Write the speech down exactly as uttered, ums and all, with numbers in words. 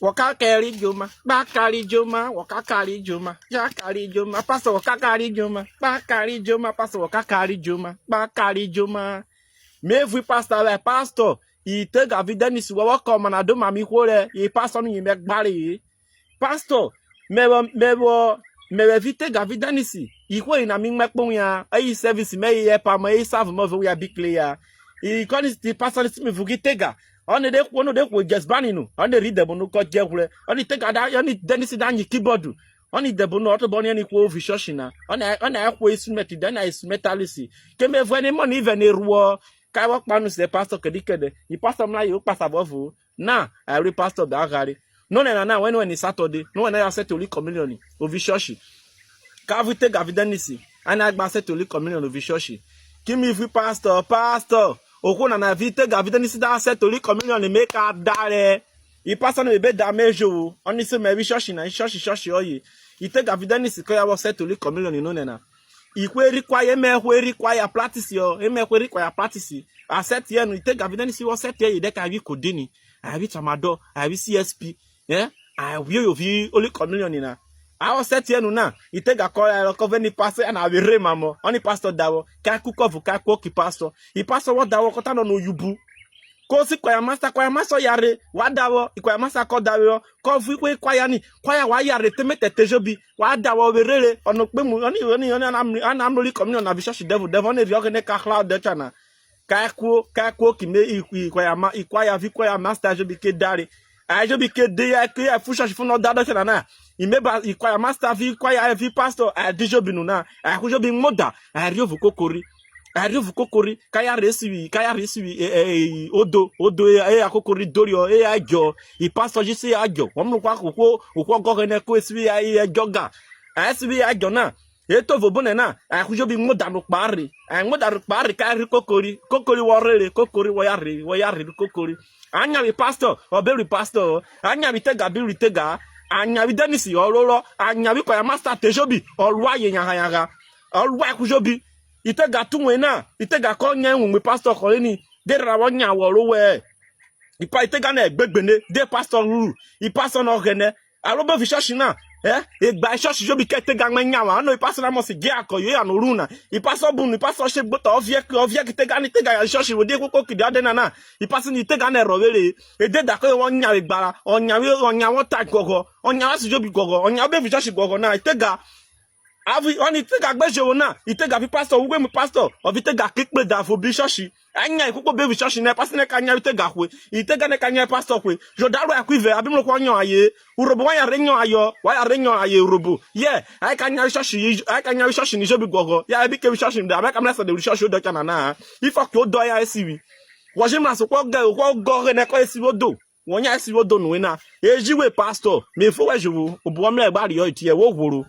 Wọ ka kẹri joma, gba kari joma, wọ ka kari joma, ja kari joma, pastor, wọ ka kari joma, gba kari joma, pastor, wọ ka kari joma, gba kari joma. Me vwi pastor vwẹ, pastor, Itega vi Dennis, wọ vwọ kẹ ọmọ na doma mi ihwo rẹ i pastor nu yin mẹ gbare-e. Pastor, me vwọ, me vwọ, me vwẹ vi Itega vi Dennis, ihwo yena mi mu ẹkpo wian, eyi service mẹ, eyi helper mẹ, eyi serve mẹ, ọvo wian bi clear. Ikọni ti pastor ni si mi vughe Itega, ọne de hwe, ọne de hwe Jesbani nu, ọne rhi dẹbono kọ jẹ ghwrẹ, ọne Itega da, ọne Dennis da nyi keyboard, ọne dẹbono ọ tobọ riẹn ihwo vwi church na, ọne, ọne a hwe instrument, then a instrumentalist. Ke me vuẹ ne emọ na ivẹ ne ruọ, ka vwọ kpanu sẹ pastor kẹdẹ kẹdẹ, i pastor mrẹ aye okpasa vuọvo-o. Na, a ru pastor bẹ aghare. Nonẹna na, wẹn, wẹn ni Saturday, nonẹna ya set Holy Communion ovi church. Ka vwi Itega vi Dennis, a na gba set Holy Communion ovi church. Ki mi vwi pastor, pastor, ohwo nana vi Itega vi Dennis da set Holy Communion, me ka da rẹ. I pastor ne me be da me jovwo, ọni se mẹ vwi church na, church, church ọye. Itega vi Dennis kọ ya vwọ set Holy Communion nonẹna. Ihwo eri kwaya, emọ ehwo eri kwaya practice ọ, emọ ehwo eri kwaya practice. A set ẹ nu, Itega vi Dennis vwọ set ẹ, edẹ ka vwi Kodini, a vwi Tramadol, a vwi C S P, eh, a vwi oyovi Holy Communion na. A vwọ set ẹ nu na, Itega kọ ra ẹrọ kọ vẹ ni pastor, ana vwe rhe mamọ, ọni pastor davwọ, ka kuku ọvo, ka kuo ki pastor. I pastor vwọ davwọ, kọ ta nọ no oyubu. Ko si choir master, choir master ọya rhe, wa davwọ, i choir master kọ davwọ, kọ vwi ihwo choir ni, choir wa ya rhe te emetẹ te ejobi, wa davwọ vwe rhere, ọno kpemu, ọni, ọni, ọni, ana mrẹ, ana mrẹ Holy Communion na vwi church dẹvo dẹvo, ọni rhiọ Ọghẹnẹ ka hra ọdẹ cha na. Ka kuo, ka kuo ki me, i, i choir ma, i choir vi choir master ejobi ke da re. A ejobi ke de ya, ke ya fu church fun ọ da ọdẹ cha na na. I me ba, i choir master vi choir vi pastor, a di ejobi nu na. A hwe ejobi muoda, a rhie ovu kokori. A rhie ovu kokori, ka ya rhe esivwi, ka ya rhe esivwi, e, e, e, odo, odo, e, e, akokori doriọ, e, a jọ, i pastor ji se a jọ. Wọ mrẹ ohwo, ohwo, ohwo ọgọ Ọghẹnẹ ko esivwi ya, e, a jọ ga. A esivwi ya jọ na, e to vwẹ obonẹ na, a hwe ejobi muoda no kpa rhe. A muoda no kpa rhe, ka rhe kokori, kokori wọ rhere, kokori wọ ya rhe, wọ ya rhe kokori. A nyavwe pastor, ọ be ru pastor, a nyavwe Itega bi ru Itega, a nyavwe Dennis ọ rorọ, a nyavwe choir master te ejobi, ọ ru aye yangha yangha, ọ ru a hwe ejobi. Itega te uwevwi na, Itega kọ yan iwuwin pastor kọre ni, de rha vwọ yan wọ ro wẹ-ẹ. Ipa Itega na egbegbe ne, de pastor ruru, i pastor na Ọghẹnẹ. Aro be vwi church na, eh, egba church ejobi ke Itega mẹ yan wa, ano i pastor na must get akọye oya no ru na. I pastor bunu, i pastor she gbotọ, ọ viẹ ke, ọ viẹ ke Itega ni, Itega ya church wo de koko kidi ọdẹ nana. I pastor ni Itega na ẹrọ vwere, e de da kọye wọ yan vwe gbara, ọ yan vwe, ọ yan wọ ta guọghọ, ọ yan wọ se ejobi guọghọ, ọ yan be vwi church guọghọ na, Itega. Avi, ọni Itega gbe jovwo na, Itega vi pastor, uwevwi pastor, ọ vi Itega ke ikpleda vwo bi church. A yan ihwo kpo be vwi church na, pastor nẹ ka yan Itega hwe, Itega nẹ ka yan pastor hwe. Jọ da ro ẹkọ ivẹ, a bi mrẹ ohwo yan aye, Urhobo wa yan rhe yan aye, wa yan rhe yan aye Urhobo. Yẹ, aye ka yan church, aye ka yan church ni ejobi guọghọ. Ya, e bi ke vwi church da, a ka mrẹ sẹ de vwi church odẹ cha nana. Ifo ke odọ ya esivwi. Wọ je mrẹ ason kọ gẹ, kọ gọ Ọghẹnẹ kọ esivwi odo. Wọ yan esivwi odo nu na. E ji we pastor, me fo wẹ jovwo, obo wọ mrẹ gba riọ etiẹ, wo ghworo.